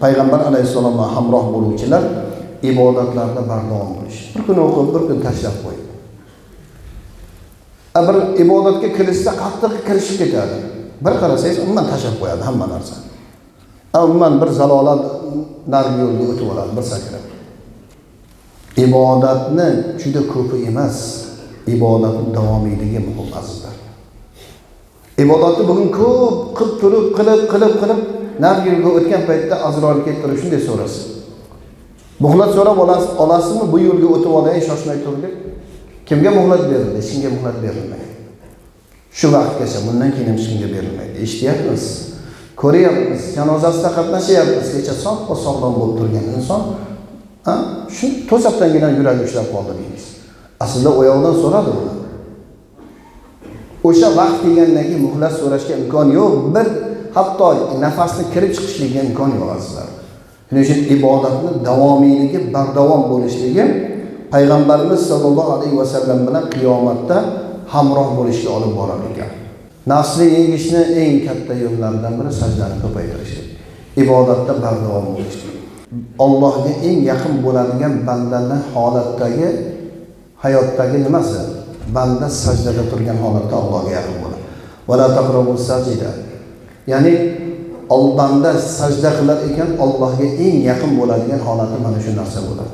Payg'ambar alayhissalom bilan hamroh bo'luvchilar ibodatlarda bardavom bo'lish. Bir kun o'qib, bir kun tashlab qo'yib. Bir ibodatga kirishsa qattiq kirishib ketadi. Bir qarasangiz umuman tashlab qo'yadi hamma narsani. Umuman bir zalolat narigi yo'lga o'tib oladi bir sakrab. Ibodatni juda ko'pi emas, ibodatning davomiyligi muhim azizlar. Ibodatni bugun ko'p qilib turib, qilib, qilib, qilib narigi yo'lga o'tgan paytda Azroil kelib turib shunday so'rasin. Muhlat so'rab olasizmi, bu yo'lga o'tib olay, shoshmay tur deb. Kimga muhlat berildi? Hech kimga muhlat berilmaydi. Shu vaqtgacha, bundan keyin ham hech kimga berilmaydi. Eshityapmiz, ko'ryapmiz, janozasida qatnashyapmiz. Kecha soppa sog'lom bo'lib turgan inson, shu to'satdangina yuragi ushlab qoldi deymiz. Aslida u yoqdan so'radi buni. O'sha vaqt kelgandan keyin muhlat so'rashga imkon yo'q. Bir hatto nafasni kirib chiqishligiga imkon yo'q azizlar. Shuning uchun ibodatni davomiyligi, bardavom bo'lishligi payg'ambarimiz sollallohu alayhi vasallam bilan qiyomatda hamroh bo'lishga olib borar ekan. Nafsni yengishni eng katta yo'llaridan biri sajdani ko'paytirishlik, ibodatda bardavom bo'lishlik. Allohga eng yaqin bo'ladigan bandani holatdagi hayotdagi nimasi? Banda sajdada turgan holatda Allohga yaqin bo'ladi. Va la taqrabu sajda. Ya'ni banda sajda qilar ekan, Allohga eng yaqin bo'ladigan holati mana shu narsa bo'ladi.